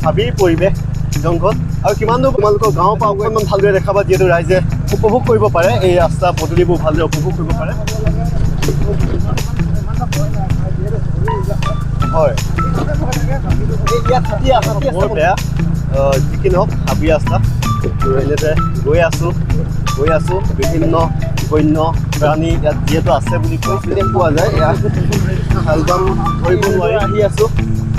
হাবিৰ পৰিৱেশ, জংঘল। আৰু কিমান দূৰ তোমালোকৰ গাঁৱৰ পৰা অকণমান ভালদৰে দেখাবা, যিহেতু ৰাইজে উপভোগ কৰিব পাৰে, এই ৰাস্তা পদূলিবোৰ ভালদৰে উপভোগ কৰিব পাৰে। হয়, এই ইয়াত হাতী আছে, বৰ বেয়া। যি কি নহওক, হাবি ৰাস্তা। তো এনেদৰে গৈ আছোঁ, গৈ আছোঁ। বিভিন্ন বন্য প্ৰাণী ইয়াত যিহেতু আছে বুলি কৈছিলে, পোৱা যায়। এয়া শালবাম, ধৰিব নোৱাৰি। আহি আছোঁ,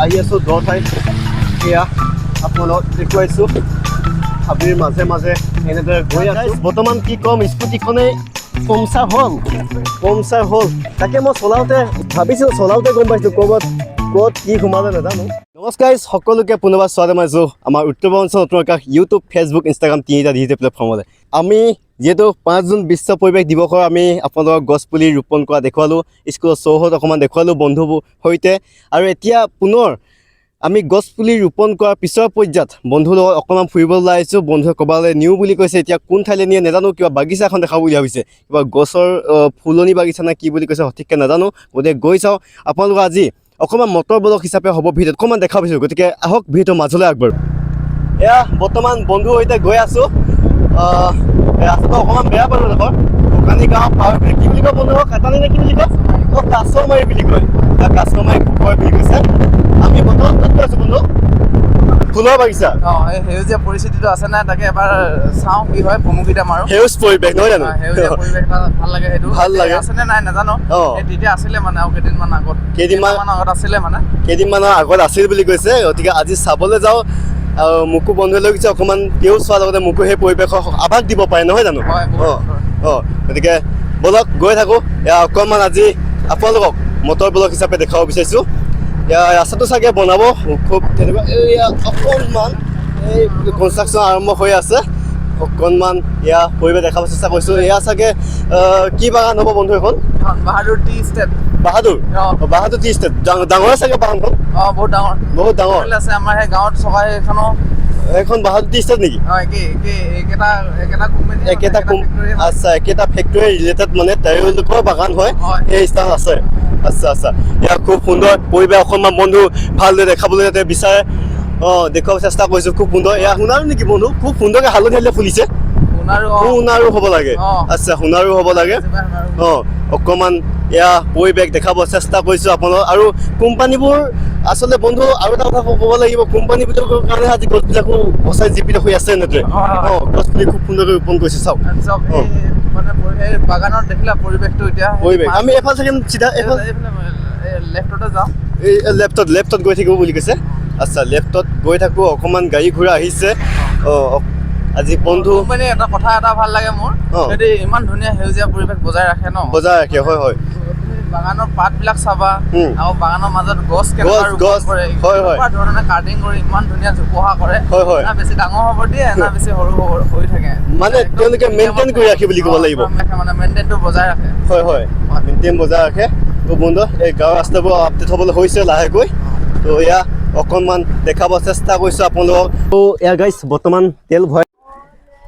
আহি আছোঁ দ ঠাইত। এয়া আপোনালোকক দেখুৱাইছোঁ, হাবিৰ মাজে মাজে এনেদৰে গৈ আছোঁ। বৰ্তমান কি ক'ম, স্কুটিখনেই পাংচাৰ হ'ল, পাংচাৰ হ'ল। তাকে মই চলাওঁতে ভাবিছিলোঁ, চলাওঁতে গম পাইছিলোঁ ক'ৰবাত ক'ত কি সোমালে নাজানো। নমস্কাৰ সকলোকে, পুনৰবাৰ স্বাগতম জনাইছোঁ আমাৰ উত্তৰ পূৰ্বাঞ্চল নতুন আকাশ ইউটিউব, ফেচবুক, ইনষ্টাগ্ৰাম তিনিটা ডিজিটেল প্লেটফৰ্মলৈ। আমি যিহেতু 5 জুন বিশ্ব পৰিৱেশ দিৱসৰ আমি আপোনালোকক গছপুলি ৰোপণ কৰা দেখুৱালোঁ, স্কুলৰ চৌহদ অকণমান দেখুৱালোঁ বন্ধুৰ সৈতে। আৰু এতিয়া পুনৰ আমি গছপুলি ৰোপণ কৰাৰ পিছৰ পৰ্যায়ত বন্ধুৰ লগত অকণমান ফুৰিবলৈ ওলাই আহিছোঁ। বন্ধুৱে ক'ৰবালৈ নিওঁ বুলি কৈছে, এতিয়া কোন ঠাইলৈ নিয়ে নাজানো। কিবা বাগিচা এখন দেখাব বুলি ভাবিছে, কিবা গছৰ ফুলনি বাগিচা নে কি বুলি কৈছে, সঠিককৈ নাজানো। গতিকে গৈ চাওঁ। আপোনালোকৰ আজি অকণমান মটৰ ব্লগ হিচাপে হ'ব ভিডিঅ'ত, অকণমান দেখাব বিচাৰোঁ। গতিকে আহক, ভিডিঅ'টোৰ মাজলৈ আগবাঢ়ো। এয়া বৰ্তমান বন্ধুৰ সৈতে গৈ আছোঁ। এই ৰাস্তাটো অকণমান বেয়া বাৰু। দেখৰ শুকানী গাঁও পাৰ হৈ, কি বুলি কয় বন্ধু, কাটানী নে কি বুলি কয়? অ', কাছমাৰী বুলি কয়, কাছমাৰী পুখুৰী বুলি কৈছে। আমি বৰ্তমান ক'ত গৈ আছোঁ বন্ধু? ফুলৰ বাগিচা। অঁ, এই সেউজীয়া পৰিস্থিতিটো আছে নাই, তাকে এবাৰ চাওঁ কি হয়, ভুমুকিটা মাৰো। সেউজ পৰিৱেশ, নহয় জানো? অ, সেউজীয়া পৰিৱেশ এটা ভাল লাগে সেইটো। ভাল লাগে। আছে নে নাই নাজানো। এই তেতিয়া আছিলে মানে, আৰু কেইদিনমান আগত। কেইদিনমান আগত আছিলে মানে। কেইদিনমানৰ আগত আছিল বুলি কৈছে। গতিকে আজি চাবলৈ যাওঁ। আৰু মোকো বন্ধুৱে লৈ গৈছে, অকণমান তেওঁ চোৱাৰ লগতে মোকো সেই পৰিৱেশৰ আভাস দিব পাৰে, নহয় জানো? হয়, বহুত সুন্দৰ। অঁ, গতিকে ব'লক, গৈ থাকোঁ। এয়া অকণমান আজি আপোনালোকক মটৰ ব্লগ হিচাপে দেখুৱাব বিচাৰিছোঁ। এয়া ৰাস্তাটো চাগে বনাব খুব তেনেকুৱা। এয়া অকণমান এই কনষ্ট্ৰাকশ্যন আৰম্ভ হৈ আছে। অকণমান এয়া পৰিৱেশ দেখাব চেষ্টা কৰিছোঁ। এয়া চাগে কি বাগান হ'ব বন্ধু এখন? এখন বাহাদুৰ টি ষ্টেট। বাহাদুৰ। অ। বাহাদুৰ টি ষ্টেট। ডাঙৰ চাগে বাগানখন। অঁ, বহুত ডাঙৰ। বহুত ডাঙৰ। এইফালে আছে আমাৰ সেই গাঁৱত থকা সেইখনো। এইখন বাহাদুৰ টি ষ্টেট নেকি? অঁ, একেই একেই, একেটা একেটা কোম্পানী। একেটা আচ্ছা, একেটা ফেক্টৰী ৰিলেটেড, মানে তেওঁলোকৰ বাগান হয়। হয়। সেই স্থান আছে। আচ্ছা, ইয়াত খুব সুন্দৰ পৰিৱেশ। অকণমান বন্ধু ভালদৰে দেখাবলৈ যাতে বিচাৰে, অঁ, দেখুৱাব চেষ্টা কৰিছোঁ। খুব সুন্দৰ। এয়া সোণাৰু নেকি বন্ধু? খুব সুন্দৰকৈ হালধীয়া হালধীয়া ফুলিছে। সোণাৰু, অঁ। সোণাৰু হ'ব লাগে। অ। আচ্ছা, সোণাৰু হ'ব লাগে। অঁ, অকণমান এয়া পৰিৱেশ দেখাব চেষ্টা কৰিছোঁ আপোনালোক। আৰু কোম্পানীবোৰ আচলতে বন্ধু, আৰু এটা কথা ক'ব লাগিব, কোম্পানীবিলাকৰ কাৰণে আজি গছবিলাকো সঁচাই জীৱিত হৈ আছে এনেদৰে। হয়। অঁ, গছপুলি খুব সুন্দৰকৈ ৰোপণ কৰিছে, চাওক। চাওক, এই মানে এই বাগানত দেখিলা পৰিৱেশটো এতিয়া। পৰিৱেশ। আমি এফাল চাগে চিধা এফাল। লেফ্টতে যাওঁ। এই লেফ্টত গৈ থাকিব বুলি কৈছে। আচ্ছা, লেফ্টত গৈ থাকোঁ। অকণমান গাড়ী ঘোঁৰা আহিছে। অঁ, আজি বন্ধু মানে এটা কথা এটা ভাল লাগে মোৰ, যদি ইমান ধুনীয়া সেউজীয়া পৰিৱেশ বজাই ৰাখে ন। বজাই ৰাখে, হয়। তুমি বাগানৰ পাতবিলাক চাবা আৰু বাগানৰ মাজত গছ কেনেকুৱা গছ, ৰোপণ গছ, কৰে, হয়, হয়। কেনেকুৱা ধৰণে কাটিং কৰি ইমান ধুনীয়া জোপোহা কৰে। হয়, হয়। না বেছি ডাঙৰ হ'ব দিয়ে, না বেছি সৰু হৈ থাকে। মানে একদম তেওঁলোকে maintain কৰি ৰাখে বুলি ক'ব লাগিব। ৰাখে, মানে মেইনটেইনটো বজাই ৰাখে। হয়, মেইনটেইন বজাই ৰাখে। তো বন্ধু, এই গাঁৱৰ ৰাস্তাবোৰ আপডেট হ'বলৈ হৈছে লাহেকৈ। তো এয়া অকণমান দেখাব চেষ্টা কৰিছোঁ আপোনালোকক। তো এয়া গাইছ, বৰ্তমান তেল ভৰাই,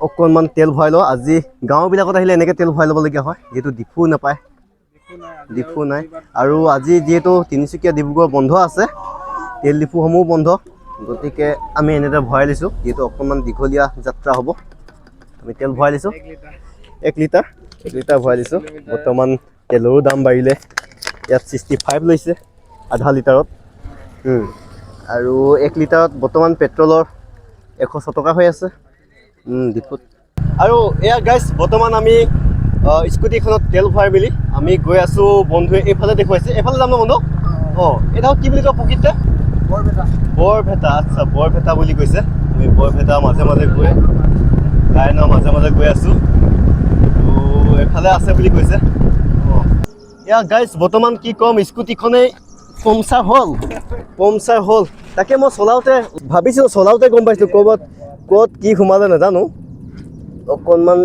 অকণমান তেল ভৰাই লওঁ। আজি গাঁওবিলাকত আহিলে এনেকৈ তেল ভৰাই ল'বলগীয়া হয়, যিহেতু ডিফু নাপায়, ডিফু নাই। আৰু আজি যিহেতু তিনিচুকীয়া, ডিব্ৰুগড় বন্ধ আছে, তেল ডিপুসমূহ বন্ধ, গতিকে আমি এনেদৰে ভৰাই লৈছোঁ। যিহেতু অকণমান দীঘলীয়া যাত্ৰা হ'ব, আমি তেল ভৰাই লৈছোঁ 1 লিটাৰ, 1 লিটাৰ ভৰাই দিছোঁ। বৰ্তমান তেলৰো দাম বাঢ়িলে। ইয়াত 65 লৈছে আধা লিটাৰত। আৰু 1 লিটাৰত বৰ্তমান পেট্ৰলৰ 106 টকা হৈ আছে ডিপুত। আৰু এয়া গাইছ, বৰ্তমান আমি স্কুটিখনত তেল ভৰাই মেলি আমি গৈ আছোঁ। বন্ধুৱে এইফালে দেখুৱাইছে, এইফালে যাম ন বন্ধু? অঁ, এইডোখৰ কি বুলি কয় প্ৰকৃততে? বৰপেটা। বৰভেটা। আচ্ছা, বৰভেটা বুলি কৈছে। আমি বৰভেটা মাজে মাজে গৈ, লাইনৰ মাজে মাজে গৈ আছোঁ। তো এইফালে আছে বুলি কৈছে। অঁ, এয়া গাইছ, বৰ্তমান কি ক'ম, স্কুটিখনেই পাংচাৰ হ'ল, পাংচাৰ হ'ল। তাকে মই চলাওঁতে ভাবিছিলোঁ, চলাওঁতে গম পাইছিলোঁ ক'ৰবাত ক'ত কি সোমালে নাজানো। অকণমান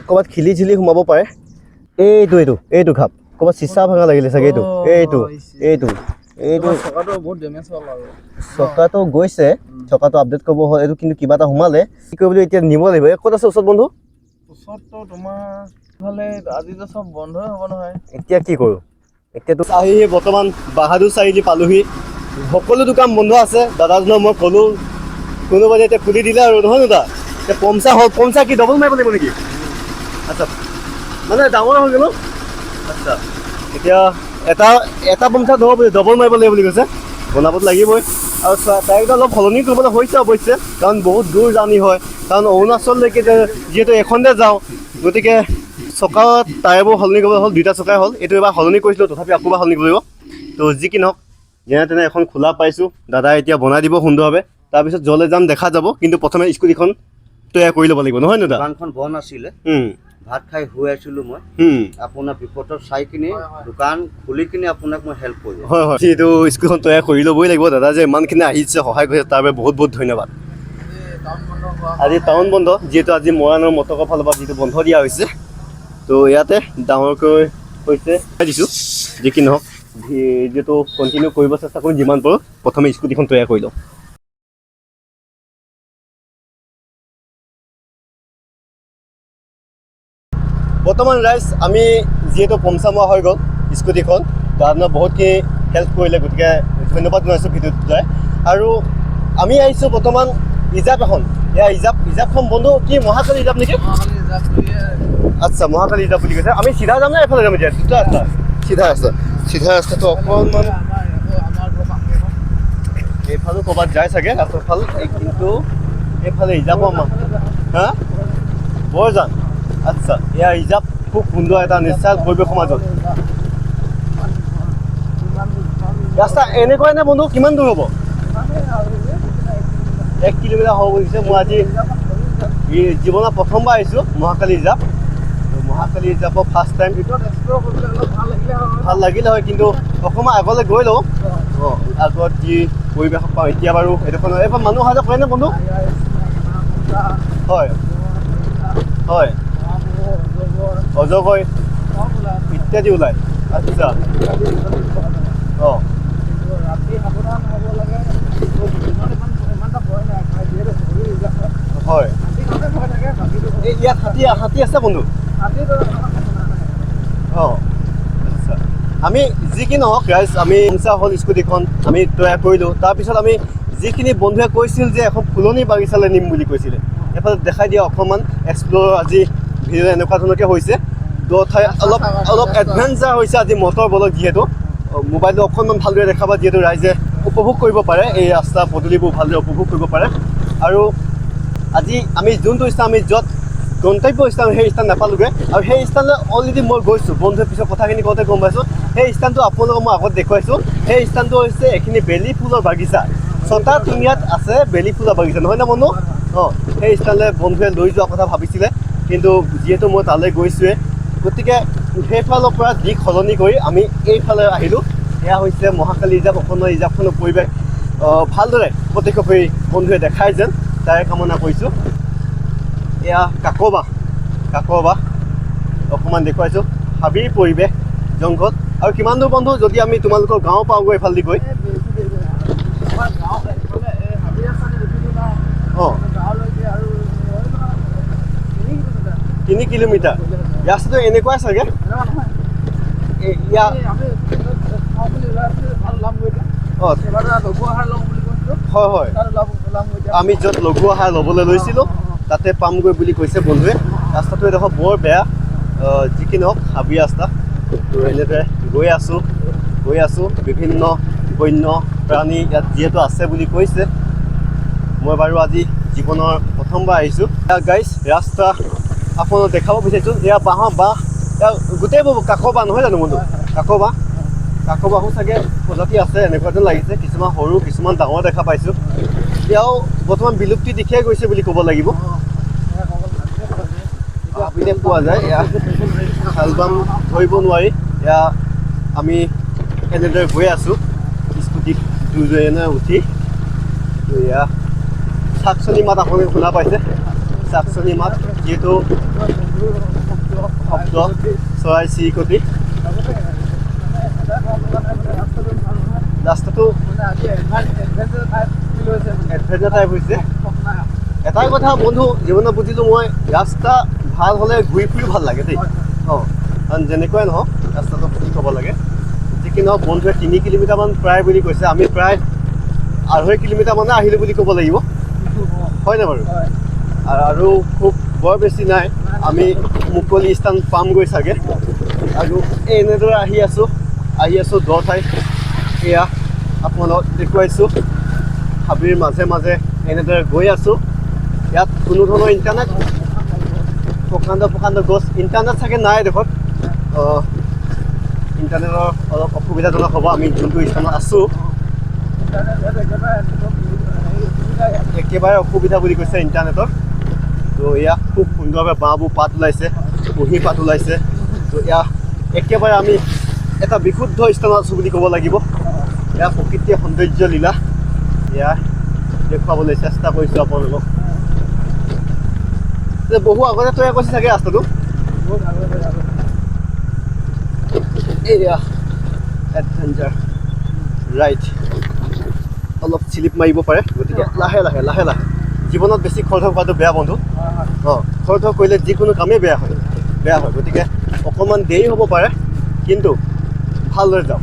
ক'ৰবাত খিলি ঝিলি সোমাব পাৰে। এইটো ঘাপ ক'ৰবাত চিচা ভাঙা লাগিলে চাগে। এইটো এইটো এইটো এইটো চকাটো বহুত ডেমেজ হ'ল আৰু। চকাটো গৈছে, চকাটো আপডেট কৰিব হ'ল এইটো। কিন্তু কিবা এটা সোমালে, কি কৰিবলৈ এতিয়া নিব লাগিব। এই ক'ত আছে ওচৰত বন্ধু? ওচৰততো তোমাৰ ফালে আজিতো চব বন্ধই হ'ব নহয়। এতিয়া কি কৰোঁ? এতিয়াতো আহি বৰ্তমান বাহাদুৰ চাৰিআলি পালোহি। সকলো দোকান বন্ধ আছে। দাদাজনক মই ক'লোঁ, কোনোবা এতিয়া খুলি দিলে আৰু, নহয় দাদা? এতিয়া পমচা হ'ল, পমচা কি ডবল মাৰিব লাগিব নেকি? আচ্ছা, মানে ডাঙৰ হৈ গ'ল। আচ্ছা, এতিয়া এটা এটা পমচা নহ'ব, ডবল মাৰিব লাগিব বুলি কৈছে। বনাবতো লাগিবই। আৰু টায়াৰকেইটা অলপ সলনি কৰিবলৈ হৈছে অৱশ্যে, কাৰণ বহুত দূৰ জাৰ্ণি হয়, কাৰণ অৰুণাচললৈকে যিহেতু এইখনতে যাওঁ, গতিকে চকাত টায়াৰবোৰ সলনি কৰিবলৈ হ'ল। দুইটা চকাই হ'ল। এইটো এবাৰ সলনি কৰিছিলোঁ, তথাপি আকৌ এবাৰ সলনি কৰিব লাগিব। তো যি কি নহওক, যেনে তেনে এখন খোলা পাইছোঁ। দাদাই এতিয়া বনাই দিব সুন্দৰভাৱে, তাৰপিছত য'লৈ যাম দেখা যাব, কিন্তু প্ৰথমে স্কুটিখন তৈয়াৰ কৰি ল'ব লাগিব, নহয় দাদা? দোকানখন বন্ধ আছিলে, ভাত খাই শুই আছিলো মই। আপোনাৰ বিপদত চাই কিনে দোকান খুলি কিনে আপোনাক মই হেল্প কৰিলোঁ। হয় হয়, যিহেতু স্কুলখন তৈয়াৰ কৰি ল'বই লাগিব। দাদা যে ইমানখিনি আহিছে, সহায় কৰিছে, তাৰ বাবে বহুত বহুত ধন্যবাদ। আজি টাউন বন্ধ, যিহেতু আজি মৰাণৰ মটকৰ ফালৰ পৰা যিটো বন্ধ দিয়া হৈছে, তো ইয়াতে ডাঙৰকৈ হৈছে দিছোঁ। যি কি নহওক, ভিডিঅ'টো কণ্টিনিউ কৰিব চেষ্টা কৰিম যিমান পাৰোঁ। প্ৰথমে স্কুটিখন তৈয়াৰ কৰি লওঁ। বৰ্তমান ৰাইজ, আমি যিহেতু পমচা মৰা হৈ গ'ল স্কুটিখন, দাদাজনে বহুতখিনি হেল্প কৰিলে, গতিকে ধন্যবাদ জনাইছোঁ ভিডিঅ'টোত যায়। আৰু আমি আহিছোঁ বৰ্তমান ৰিজাৰ্ভ এখন, এয়া ৰিজাৰ্ভখন বন্ধু কি মহাকালী ৰিজাৰ্ভ নেকি? আচ্ছা, মহাকালী ৰিজাৰ্ভ বুলি কৈছে। আমি চিধা যাম নে এইফালে যাম এতিয়া? দুটা ৰাস্তা, চিধা ৰাস্তা, চিধা ৰাস্তাটো অকণমান এইফালেও ক'ৰবাত যায় চাগে ৰাস্তাৰ ফাল, কিন্তু এইফালে ৰিজাৰ্ভ আমাৰ হা বৰজান। আচ্ছা, এয়া ৰিজাৰ্ভ, খুব সুন্দৰ এটা নেচাৰেল পৰিৱেশৰ মাজত। ৰাস্তা এনেকুৱাই নে বন্ধু? কিমান দূৰ হ'ব? 1 কিলোমিটাৰ হ'ব বুলিছে। মই আজি জীৱনত প্ৰথমবাৰ আহিছোঁ মহাকালী ৰিজাৰ্ভ। মহাকালী ৰিজাৰ্ভৰ ফাৰ্ষ্ট টাইম, ভাল লাগিলে হয়, কিন্তু অকণমান আগলৈ গৈ লওঁ। অঁ, আগত যি পৰিৱেশ পাওঁ। এতিয়া বাৰু এইডোখৰ এইবাৰ মানুহ অহা যোৱা কৰেনে বন্ধু? হয় হয়, অজগৰ ইত্যাদি ওলায়। আচ্ছা, অঁ, হয়। এই ইয়াত হাতী হাতী আছে বন্ধু? অঁ, আচ্ছা। আমি যি কি নহওক ৰাইজ, আমি পঞ্চা হ'ল স্কুটিখন আমি তৈয়াৰ কৰিলোঁ। তাৰপিছত আমি যিখিনি বন্ধুৱে কৈছিল যে এখন ফুলনি বাগিচালৈ নিম বুলি কৈছিলে, এইফালে দেখাই দিয়া অকণমান এক্সপ্ল'ৰ। আজি ভিডিঅ' এনেকুৱা ধৰণকে হৈছে, ঠাই অলপ অলপ এডভেঞ্চাৰ হৈছে আজি। মটৰ বলক যিহেতু মোবাইলটো অকণমান ভালদৰে দেখাবা, যিহেতু ৰাইজে উপভোগ কৰিব পাৰে, এই ৰাস্তা পদূলিবোৰ ভালদৰে উপভোগ কৰিব পাৰে। আৰু আজি আমি যোনটো স্থান, আমি য'ত গন্তব্য স্থান, সেই স্থান নাপালোগৈ। আৰু সেই স্থানলৈ অলৰেডি মই গৈছোঁ, বন্ধুৱে পিছত কথাখিনি কওঁতে গম পাইছোঁ। সেই স্থানটো আপোনালোকক মই আগত দেখুৱাইছোঁ। সেই স্থানটো হৈছে এইখিনি বেলি ফুলৰ বাগিচা, ছটা ঠেঙীয়াত আছে বেলি ফুলৰ বাগিচা, নহয় নে বন্ধু? অঁ, সেই স্থানলৈ বন্ধুৱে লৈ যোৱাৰ কথা ভাবিছিলে, কিন্তু যিহেতু মই তালৈ গৈছোঁৱে, গতিকে সেইফালৰ পৰা দিশ সলনি কৰি আমি এইফালে আহিলোঁ। এয়া হৈছে মহাকালী ৰিজাৰ্ভ। অকণমান ৰিজাৰ্ভখনৰ পৰিৱেশ ভালদৰে প্ৰত্যক্ষ কৰি বন্ধুৱে দেখাই যেন, তাৰে কামনা কৰিছোঁ। এয়া কাকবা, কাকবা অকণমান দেখুৱাইছোঁ, হাবিৰ পৰিৱেশ, জংঘল। আৰু কিমান দূৰ বন্ধু যদি আমি তোমালোকৰ গাঁও পাওঁগৈ এইফালেদি গৈ? অঁ, 3 কিলোমিটাৰ। ৰাস্তাটো এনেকুৱাই চাগে। হয় হয়, আমি য'ত লঘু আহাৰ ল'বলৈ লৈছিলোঁ তাতে পামগৈ বুলি কৈছে বন্ধুৱে। ৰাস্তাটো এডোখৰ বৰ বেয়া, যি কি নহওক হাবি ৰাস্তা। তো এনেদৰে গৈ আছোঁ, গৈ আছোঁ। বিভিন্ন বন্য প্ৰাণী ইয়াত যিহেতু আছে বুলি কৈছে। মই বাৰু আজি জীৱনৰ প্ৰথমবাৰ আহিছোঁ। গাইজ, ৰাস্তা আপোনালোক দেখাব বিচাৰিছোঁ। এয়া বাঁহৰ বাঁহ, এয়া গোটেইবোৰ কাক বাঁহ নহয় জানো বন্ধু? কাক বাঁহ, কাক বাঁহো চাগে প্ৰজাতি আছে এনেকুৱা যেন লাগিছে। কিছুমান সৰু, কিছুমান ডাঙৰ দেখা পাইছোঁ। এয়াও বৰ্তমান বিলুপ্তি দিশে গৈছে বুলি ক'ব লাগিব। হাবিতে পোৱা যায়। এয়া শালবাম ধৰিব নোৱাৰি। এয়া আমি এনেদৰে গৈ আছোঁ স্কুটিত দুজনে উঠি। এয়া চাকচনি মাত আপোনালোকে শুনা পাইছে, চাকচনি মাত যিহেতু শব্দ, চৰাই চিৰিকটি। ৰাস্তাটো এডভেঞ্চাৰ টাইপ হৈছে। এটাই কথা বন্ধু জীৱনত বুজিলোঁ মই, ৰাস্তা ভাল হ'লে ঘূৰি ফুৰি ভাল লাগে দেই। অঁ, কাৰণ যেনেকুৱাই নহওক ৰাস্তাটো সঠিক হ'ব লাগে। যি কি নহওক বন্ধুৱে 3 কিলোমিটাৰমান প্ৰায় বুলি কৈছে, আমি প্ৰায় 2.5 কিলোমিটাৰ মানে আহিলোঁ বুলি ক'ব লাগিব, হয়নে বাৰু? আৰু খুব বৰ বেছি নাই, আমি মুকলি স্থান পামগৈ চাগে। আৰু এই এনেদৰে আহি আছোঁ, আহি আছোঁ দ ঠাই। এয়া আপোনালোকক দেখুৱাইছোঁ, হাবিৰ মাজে মাজে এনেদৰে গৈ আছোঁ। ইয়াত কোনো ধৰণৰ ইণ্টাৰনেট, প্ৰকাণ্ড প্ৰকাণ্ড গছ, ইণ্টাৰনেট চাগে নাই এডোখৰত। ইণ্টাৰনেটৰ অলপ অসুবিধাজনক হ'ব। আমি যোনটো স্থানত আছোঁ, একেবাৰে অসুবিধা বুলি কৈছে ইণ্টাৰনেটৰ। তো এয়া খুব সুন্দৰভাৱে বাঁহবোৰ পাত ওলাইছে, কুঁহি পাত ওলাইছে। তো এয়া একেবাৰে আমি এটা বিশুদ্ধ স্থানত আছোঁ বুলি ক'ব লাগিব। এয়া প্ৰকৃতিৰ সৌন্দৰ্য লীলা, এয়া দেখুৱাবলৈ চেষ্টা কৰিছোঁ আপোনালোকক। যে বহু আগতে তৈয়াৰ কৰিছে চাগে ৰাস্তাটো। এয়া এডভেঞ্চাৰ ৰাইড, অলপ শ্লিপ মাৰিব পাৰে, গতিকে লাহে লাহে লাহে লাহে। জীৱনত বেছি খৰধৰ কৰাটো বেয়া বন্ধু। খৰধৰ কৰিলে যিকোনো কামেই বেয়া হয়, বেয়া হয়। গতিকে অকণমান দেৰি হ'ব পাৰে, কিন্তু ভালদৰে যাওক।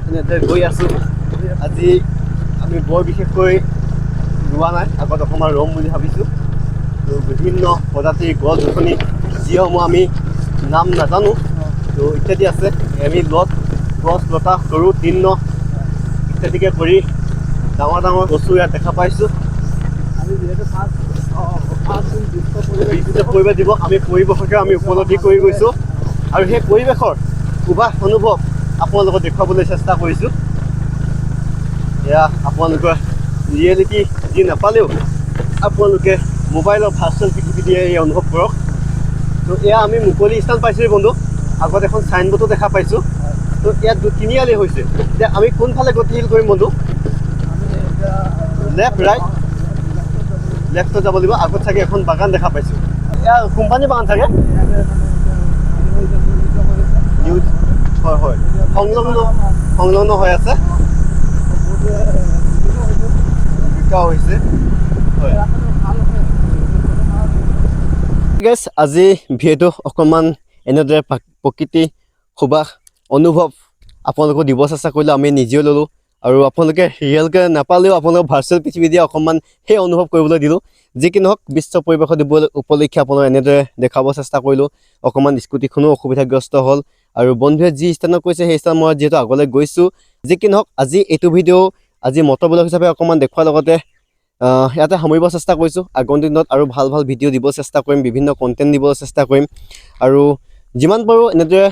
এনেদৰে গৈ আছোঁ। আজি আমি বৰ বিশেষকৈ ৰোৱা নাই, আগত অকণমান ৰ'ম বুলি ভাবিছোঁ। তো বিভিন্ন প্ৰজাতিৰ গছ গছনি, যিসমূহ আমি নাম নাজানো, তো ইত্যাদি আছে। আমি লত গছ, লতা, সৰু তৃণ ইত্যাদিকে কৰি ডাঙৰ ডাঙৰ গছো ইয়াত দেখা পাইছোঁ। আমি যিহেতু 5 জুন বিশ্ব পৰিৱেশ বিশ্ব পৰিৱেশ দিৱস আমি পৰিৱেশকে আমি উপলব্ধি কৰি গৈছোঁ আৰু সেই পৰিৱেশৰ সুবাস অনুভৱ আপোনালোকক দেখুৱাবলৈ চেষ্টা কৰিছোঁ। এয়া আপোনালোকৰ ৰিয়েলিটি যি নাপালেও আপোনালোকে মোবাইলৰ ভাৰ্চুৱেল পৃথিৱী দিয়ে এই অনুভৱ কৰক। তো এয়া আমি মুকলি স্থান পাইছোঁ বন্ধু। আগত এখন চাইনবোৰ্ডো দেখা পাইছোঁ। তো ইয়াত তিনিআলি হৈছে। এতিয়া আমি কোনফালে গতিশীল কৰিম বন্ধু? আমি এতিয়া লেফ্ট, ৰাইট? লেফ্টত যাব লাগিব। আগত চাগে এখন বাগান দেখা পাইছোঁ। এয়া কোম্পানী বাগান চাগে। ইয়াতে মানে এতিয়া নিয়োজিত কৰিছে। নিউজ, হয়, সংলগ্ন হৈ আছে। বহুত হৈছে। বিকা হৈছে, হয়। ৰাস্তাটো ভাল হয়। গেছ, আজি ভিডিঅ'টো অকণমান এনেদৰে প্ৰকৃতি সুবাস অনুভৱ আপোনালোকক দিব চেষ্টা কৰিলোঁ, আমি নিজেও ল'লোঁ আৰু আপোনালোকে ৰিয়েলকৈ নাপালেও আপোনালোকক ভাৰ্চুৱেল পৃথিৱী দিয়ে অকণমান সেই অনুভৱ কৰিবলৈ দিলোঁ। যি কি নহওক, বিশ্ব পৰিৱেশ দিৱস উপলক্ষে আপোনালোক এনেদৰে দেখাব চেষ্টা কৰিলোঁ। অকণমান স্কুটিখনো অসুবিধাগ্ৰস্ত হ'ল আৰু বন্ধুৱে যি স্থানত কৈছে, সেই স্থান মই যিহেতু আগলৈ গৈছোঁ। যি কি নহওক, আজি এইটো ভিডিঅ' আজি মটৰ ব্লগ হিচাপে অকণমান দেখুওৱাৰ লগতে ইয়াতে সামৰিব চেষ্টা কৰিছোঁ। আগন্তুক দিনত আৰু ভাল ভাল ভিডিঅ' দিব চেষ্টা কৰিম, বিভিন্ন কণ্টেণ্ট দিব চেষ্টা কৰিম আৰু যিমান পাৰোঁ এনেদৰে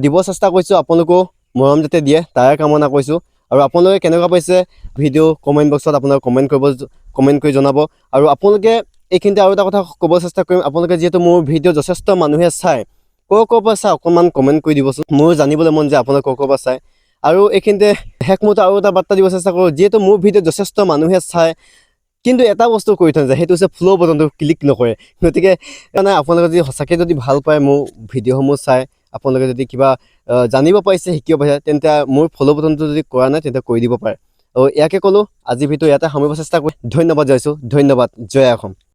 দিব চেষ্টা কৰিছোঁ। আপোনালোকেও মৰম যাতে দিয়ে, তাৰে কামনা কৰিছোঁ। আৰু আপোনালোকে কেনেকুৱা পাইছে ভিডিঅ', কমেণ্ট বক্সত আপোনালোকে কমেণ্ট কৰিব, কমেণ্ট কৰি জনাব। আৰু আপোনালোকে এইখিনিতে আৰু এটা কথা ক'ব চেষ্টা কৰিম, আপোনালোকে যিহেতু মোৰ ভিডিঅ' যথেষ্ট মানুহে চায়, ক'ৰ ক'ৰ পৰা চায় অকণমান কমেণ্ট কৰি দিবচোন। মোৰো জানিবলৈ মন যায় আপোনালোকে ক'ৰ ক'ৰ পৰা চায়। আৰু এইখিনিতে শেষ মুহূৰ্তত আৰু এটা বাৰ্তা দিব চেষ্টা কৰোঁ, যিহেতু মোৰ ভিডিঅ' যথেষ্ট মানুহে চায়, কিন্তু এটা বস্তু কৰি থৈ যায়, সেইটো হৈছে ফ'ল' বটনটো ক্লিক নকৰে। গতিকে মানে আপোনালোকে যদি সঁচাকৈ যদি ভাল পায় মোৰ ভিডিঅ'সমূহ চাই, আপোনালোকে যদি কিবা জানিব পাৰিছে, শিকিব পাৰিছে, তেন্তে মোৰ ফ'ল' বটনটো যদি কৰা নাই, তেন্তে কৰি দিব পাৰে। আৰু ইয়াকে ক'লোঁ, আজি ভিডিঅ' ইয়াতে সামৰিব চেষ্টা কৰিম। ধন্যবাদ জনাইছোঁ, ধন্যবাদ। জয় অসম।